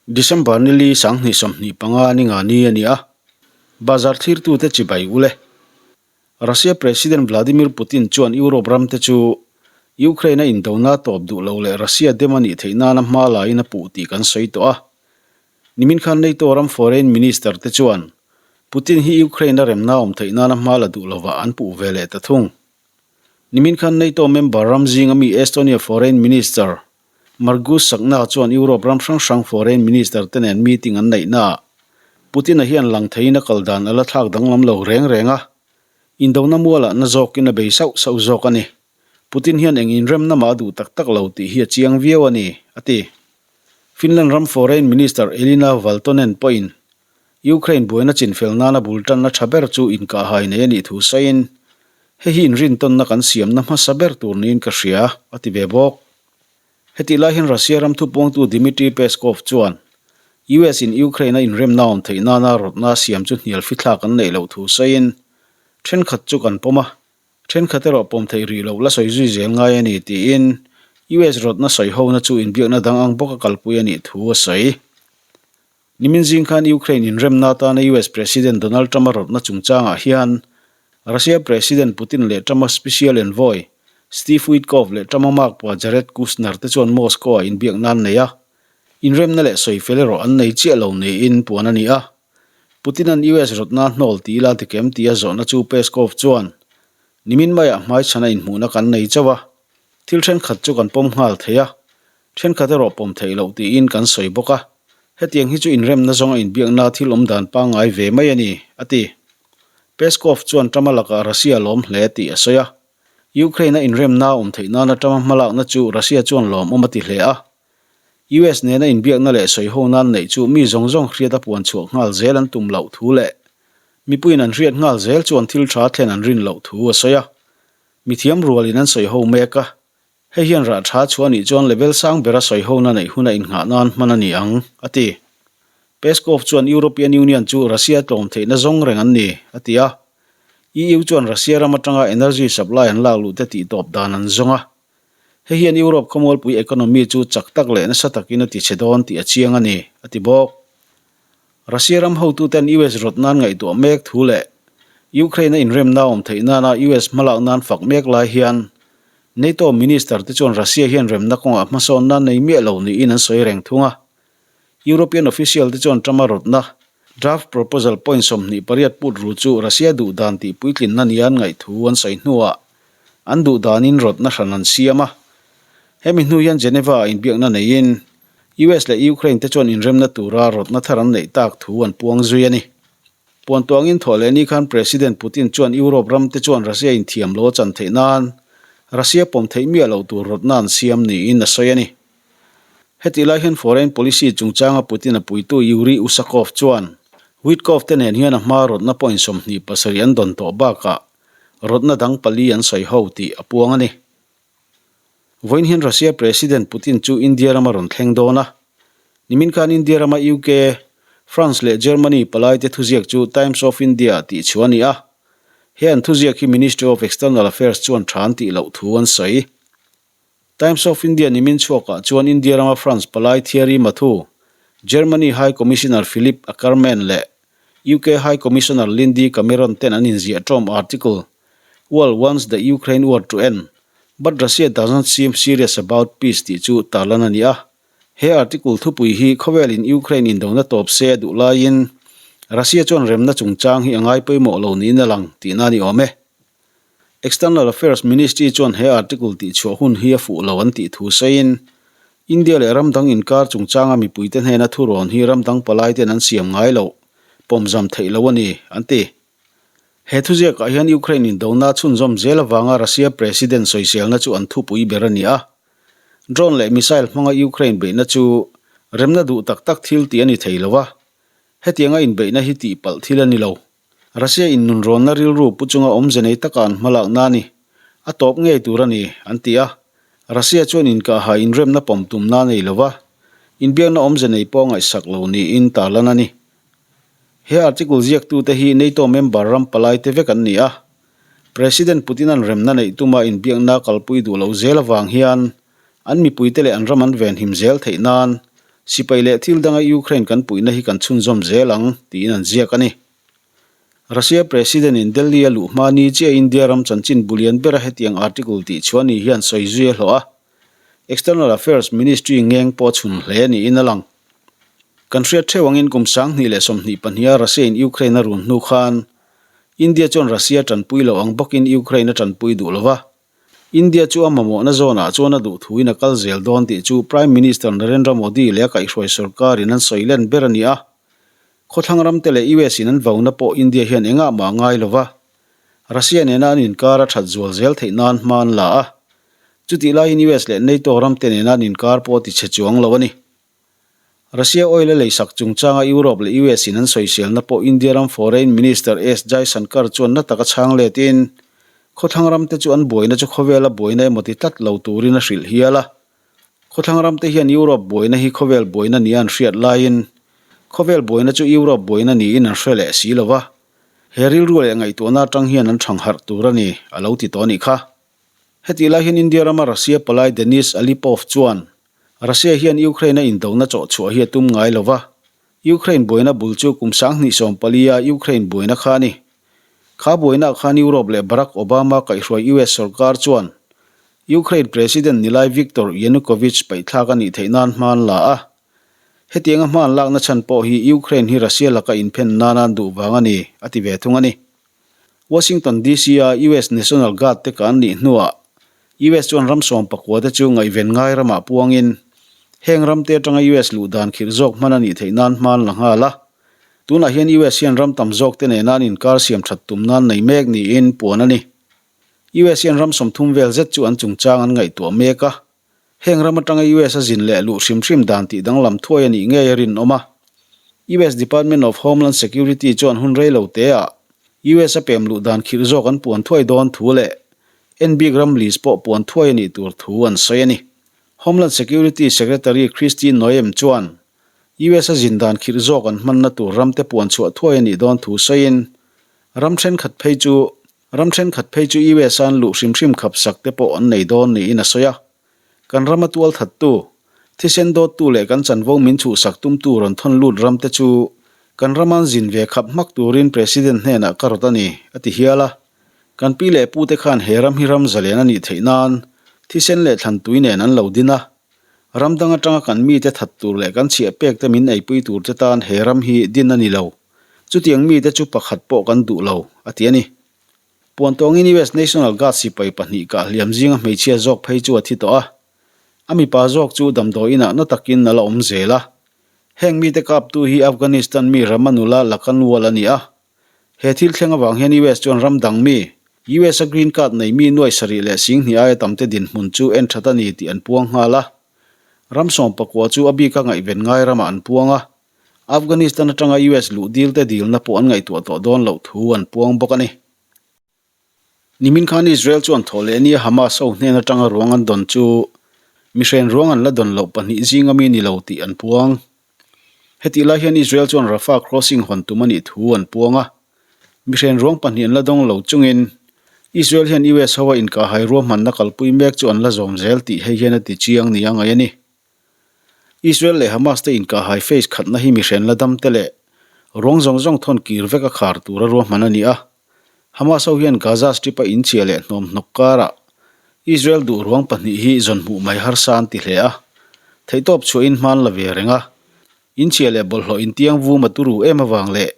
December ni li 2025 ni nga ni a ni a, bazar thlirtute chibai ul e. Russia President Vladimir Putin chuan Europe ramte chu Ukraine a indona tawp duh lo leh Russia dem a nih theih nana hma laiin a puh tih kan sawi tawh a. Nimin khan NATO ram Foreign Minister te chuan Putin hi Ukraine a remna awm theih nana hma la duh lovah an puh ve leh ta thung. Nimin khan NATO member ram zinga mi Estonia Foreign Minister Margus Tsahkna chuan Europe ram hrang hrang Foreign Minister te nen meeting an neih naah Putin-a hian lang theiin a kal dan a la thlak danglam lo reng reng a, indona mualah na zawkin a bei sauh sauh zawk a ni. Putin hian eng inremna mah a duh tak tak lo tih hi a chiang viau a ni, a ti. Finland ram Foreign Minister Elina Valtonen pawhin Ukraine buaina chinfel nana bul tanna tha ber chu inkahhai nei a nih thu sawiin, Hei hi inrintawnna kan siamna hmasa ber tur niin ka hria, a ti ve bawk. Hetih lai hian Russia ram thupuangtu Dmitry Peskov chuan US in Ukraine a inremna awm theih nana rawtna siam chu hnial fithlak an neih loh thu sawiin, Thenkhat chu kan pawm a, thenkhat erawh pawm theih rih loh la sawi zui zel ngai a ni, tiin US rawtna sawi hona chu inbiakna dang ang bawka kalpui a nih thu a sawi. Nimin zing khan Ukraine inremna atana US President Donald Trump-a rawtna chungchangah hian Russia President Putin leh Trump-a Special Envoy Steve Witkoff leh Trump-a makpa Jared Kushner te chuan Moscow-ah inbiakna an nei a, inremna leh sawifel erawh an nei chiah lo niin puan a ni a. Putin-a'n US rawtna hnawl ti ila tikem tia zawhna chu Peskov chuan, Nimin maiah hmaichhana inhmuhna kan nei chauh a, thil thenkhat chu kan pawm nghal thei a, Thenkhat erawh pawm theih loh tiin kan sawi bawk a, hetiang hi chu inremna zawnga inbiakna thil awm dan pangngai ve mai a ni, a ti. Peskov chuan Trump-a lakah Russia lawm hle tih a sawi a. Ukraine-a inremna awm theih nana Trump-a hmalakna chu Russia chuan lawmawm a ti hle a. US nena inbiakna leh sawiho nan neih chu mi zawng zawng hriat a puan chhuah nghal zel an tum loh thu leh mipuiin an hriat nghal zel chuan thil tha thlen an rin loh thu a sawi a. Mithiam rualin an sawiho mek a. Hei hian rah tha chhuah nih chuan level sang bera sawihona neih huna innghah nan hman a ni ang, a ti. Peskov chuan European Union chu Russia tlawm theihna zawng reng an ni, a ti a. EU chuan Russia ram atanga energy supply an lak luh te tihtawp dan an zawng a. Hei hian Europe khawmualpui economy chu chak tak leh nasa takin a tichhe dawn tih a chiang a ni, a ti bawk. Russia ram hotuten US rawt nan ngaihtuah mek thu leh Ukraine a inremna awm theih nana US hmalak nan fak mek lai hian NATO minister te chuan Russia hian remna kawngah hmasawnna nei miah lo niin an sawi reng thung a. European official te chuan Trump-a rawtna draft proposal point 28 put ru chu Russia duh dan tih puitlinna nia an ngaih thu an sawi hnuah an duh danin rawtna hran an siam a. Hemi hnu hian Geneva-ah inbiakna neiin US leh Ukraine te chuan inremna tura rawtna thar an neih tak thu an puang zui a ni. Puan tuangin thawh leh ni khan President Putin chuan Europe ram te chuan Russia inthiam lo a chan theih nan Russia pawm theih miah loh tur rawtna an siam niin a sawi a ni. Hetih lai hian foreign policy chungchanga Putin a puitu Yuri Ushakov chuan Witkoff te nen hian a hma rawtna point 27 an dawn tawh bakah rawtna dang pali an sawi ho tih a puang a ni. Vawiin hian Russia President Putin chu India rama rawn thleng dawn a. Nimin khan India rama UK, France leh Germany palaite thuziak chu Times of India tih chhuah a ni a. He an thuziak hi Ministry of External Affairs chuan tha an tih loh thu an sawi. Times of India nimin chhuakah chuan India rama France palai Thierry Mathou, Germany High Commissioner Philipp Ackermann leh UK High Commissioner Lindy Cameron ten an inziah ṭawm article World wants the Ukraine war to end, but Russia doesn't seem serious about peace tih chu tarlan a ni a. He article thupui hi khawvelin Ukraine indona tawp se a duh laiin Russia chuan remna chungchang hi a ngai pawimawh lo niin a lang tihna a ni awm e. External Affairs Ministry chuan he article tihchhuah hun hi a fuh lo an tih thu sawiin India leh ram dang inkar chungchanga mipuite hnena thurawn hi ram dang palaiten an siam ngai loh, pawmzam theih loh a ni, an ti. He thuziakah hian Ukraine indona chhunzawm zel avanga Russia President sawiselna chu an thupui ber a ni a. Drone leh missile hmanga Ukraine beihna chu remna duh tak tak thil tih a ni thei lo a, hetianga inbeihna hi tihpalh thil a ni lo. Russia in nunrawnna rilru pu chunga awmze nei taka an hmalakna a ni. A tawp ngei tur a ni, an ti a. Russia chuan inkahhai inremna pawm tumna a nei lo va, inbiakna awmze nei pawh a ngaihsak lo niin tarlan a ni. He article ziaktute hi NATO member ram palaite vek an ni a. President Putin-a'n remna neih tuma inbiakna kalpui duh loh zel avang hian an mipuite leh an ram an venhim zel theih nan Sipai leh thil danga Ukraine kan puihna hi kan chhunzawm zel ang, tiin an ziak a ni. Russia President-in Delhi a luh hma ni chiah India ram chanchin bu lian bera hetiang article tih chhuah ni hian sawi zui a hlawh a, External Affairs Ministry ngeng pawh a chhun hle niin a lang. Kan hriat theuh angin kum 2022 a Russia-in Ukraine a run hnu khan India chuan Russia tanpui lo ang bawkin Ukraine a tanpui duh lo va, India chu a mamawhna zawnah chuan a duh thuin a kal zel dawn tih chu Prime Minister Narendra Modi leh a kaihhruai sorkarin an sawi len ber a ni a. Khawthlang ramte leh US in an vauna pawh India hian engah mah a ngai lo va. Russia nena an inkar a that zual zel theih nan hma an la a. Chutih laiin US leh NATO ramte nena an inkar pawh a tichhe chuang lo a ni. Russia oil a leisak chungchanga Europe leh US in an sawiselna pawh India ram Foreign Minister S Jaishankar chuan na taka chhang letin khawthlang ramte chu an buaina chu khawvela buaina emaw ti tlat lo turin a hrilh hial a. Khawthlang ramte hian Europe buaina hi khawvel buaina nia an hriat laiin khawvel buaina chu Europe buaina niin an hre leh si lo va, he rilru leh ngaihtuahna atang hian an thangharh tur a ni, a lo ti tawh a nih kha. Hetih lai hian India rama Russia palai Denis Alipov chuan Russia hian Ukraine-a indona chawh chhuah hi a tum ngai lo va, Ukraine buaina bul chu kum 2014 a Ukraine buaina kha a ni. Kha buainaah khan Europe leh Barack Obama kaihhruai US sorkar chuan Ukraine President nilai Viktor Yanukovych paihthlak a nih theih nan hma an la a. Hetianga hma an lakna chhan pawh hi Ukraine hi Russia laka inphen nana an duh vang a ni, a ti ve thung a ni. Washington DC-a US National Guard te kan nih hnuah US chuan ram sawm pakua te chu ngaihven ngai ramah puangin heng ram te atanga US luh dan khirh zawk hman a nih theih nan hma an la nghal a. Tunah hian US hian ram tam zawk te nena an inkar siam that tum nan nei mek niin puan a ni. US hian ram 30 vel zet chu an chungchang an ngaihtuah mek a. Heng ram atanga US a zin leh luh hrim hrim dan tih danglam thuai a nih ngei a rinawm a. US Department of Homeland Security chuan hun rei lo teah US a pem luh dan khirh zawk an puan thuai dawn thu leh en bik ram list pawh puan thuai a nih tur thu an sawi a ni. Homeland Security Secretary Kristi Noem chuan US a zin dan khirh zawk an hmanna tur ramte puan chhuah thuai a nih dawn thu sawiin ram thenkhat phei chu Ram thenkhat phei chu US a an luh hrim hrim khap sak te pawh an nei dawn niin a sawi a. Kan rama tual thattu, thisen dawttu leh kan chanvo min chhuhsak tumtu rawn thawn lut ram te chu kan rama an zin ve khap hmak turin President hnenah ka rawt a ni, a ti hial a. Kan pi leh pute khan he ram hi ram zalen a nih theih nan thisen leh thlan tui nen an lo din a. Ram dang atanga kan mite that tur leh kan chhiah pek te min eipui tur te tan he ram hi din a ni lo. Chutiang mite chu pakhat pawh kan duh lo, a ti a ni. Puantawngin US National Guard sipai pahnih kah hliam zinga hmeichhia zawk phei chu a thi tawh a. A mipa zawk chu damdawi inah na takin a la awm zel a. Heng mite kaptu hi Afghanistan mi Rahmanullah Lakanwal a ni a. He thil thleng avang hian US chuan ram dang mi, US a green card nei mi nuai sarih leh 2000 aia tamte dinhmun chu en that a ni tih an puang nghal a. Ram 14 chu a bika ngaihven ngai ramah an puang a. Afghanistan atanga US luh dil te dilna pawh an ngaihtuah tawh dawn loh thu an puang bawk a ni. Nimin khan Israel chuan thawh leh nia Hamas ho hnen atanga ruang an dawn chu mihren ruang an la dawn loh pahnih zinga mi ni lo tih an puang. Hetih lai hian Israel chuan Rafah crossing hawn tum a nih thu an puang a. Mihren ruang pahnih an la dawng lo chungin Israel hian US ho a inkahhai ruahmanna kalpui mek chu an la zawm zel tih hei hian a ti chiang nia ngaih a ni. Israel leh Hamas te inkahhai phase khatna hi mihren la dam te leh ruang zawng zawng thawn kir vek a khar tura ruahman a ni a. Hamas ho hian Gaza Strip a inchhia leh hnawm hnawk karah Israel duh ruang pahnih hi zawn hmuh mai harsa an ti hle a. Theihtawp chhuahin hman la ve reng a. Inchhia leh bawlhhlawh intiang vum a turu em avang leh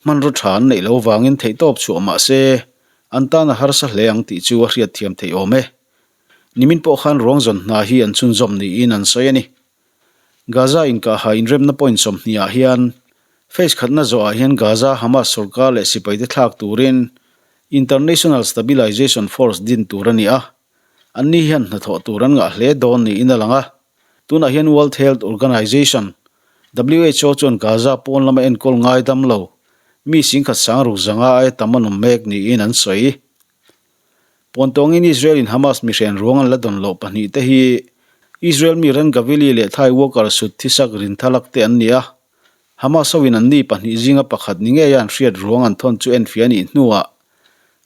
hmanraw tha an neih lo vangin theihtawp chhuah mah se an tan a harsa hle ang tih chu a hriatthiam theih awm e. Nimin pawh khan ruang zawn hna hi an chhunzawm niin an sawi a ni. Gaza inkahha inremna point 20 ah hian phase khatna zawhah hian Gaza Hamas sorkar leh sipaite thlak turin International Stabilization Force din tur a ni a, anni hian hnathawh tur an ngah hle dawn niin a lang a. Tunah hian World Health Organization, who, chuan Gaza pawn lama enkawl ngai dam lo mi 10,000 sangru zanga aia tam an awm mek niin an sawi. Puantawngin Israel in Hamas mihren ruang an la dawn loh pahnih te hi Israel mi Ran Gavili leh Thai worker sut thisak Rinthalak te an ni a. Hamas ho in anni pahnih zinga pakhat ni ngeia an hriat ruang an thawn chu enfiah a nih hnuah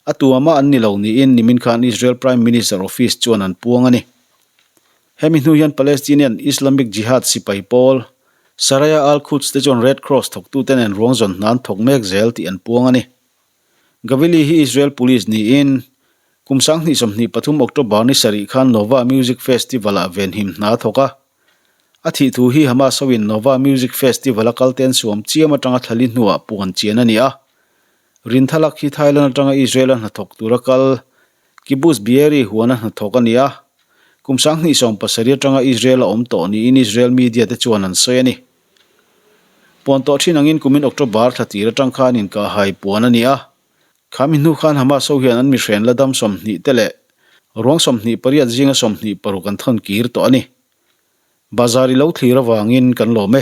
a tuamah an ni lo niin nimin khan Israel Prime Minister Office chuan an puang a ni. Hemi hnu hian Palestinian Islamic Jihad sipai pawl. Saraya al-Quds te chuan Red Cross thawktute nen ruang zawn hna an thawk mek zel tih an puang a ni. Gavili hi Israel Police niin kum 2023 October ni sarih khan Nova Music Festival-ah venhim hna a thawk a. A thih thu hi Hamas hoin Nova Music Festival-a kalte an suam chiam atanga thlali hnuah puan chian a ni a. Rinthalak hi Thailand atanga Israel-a hnathawk tura kal Kibbutz Be'eri huana hnathawk a ni a. Kum 2017 atanga Israel-a awm tawh niin Israel media te chuan an sawi a ni. Puan tawh thin angin kumin October thla tir atang khan inkahhai puan a ni a. Khami hnu khan Hamas ho hian an mihren la dam 20 te leh ruang 28 zinga 26 an thawn kir tawh a ni. Bazar i lo thlir avangin kan lawm e.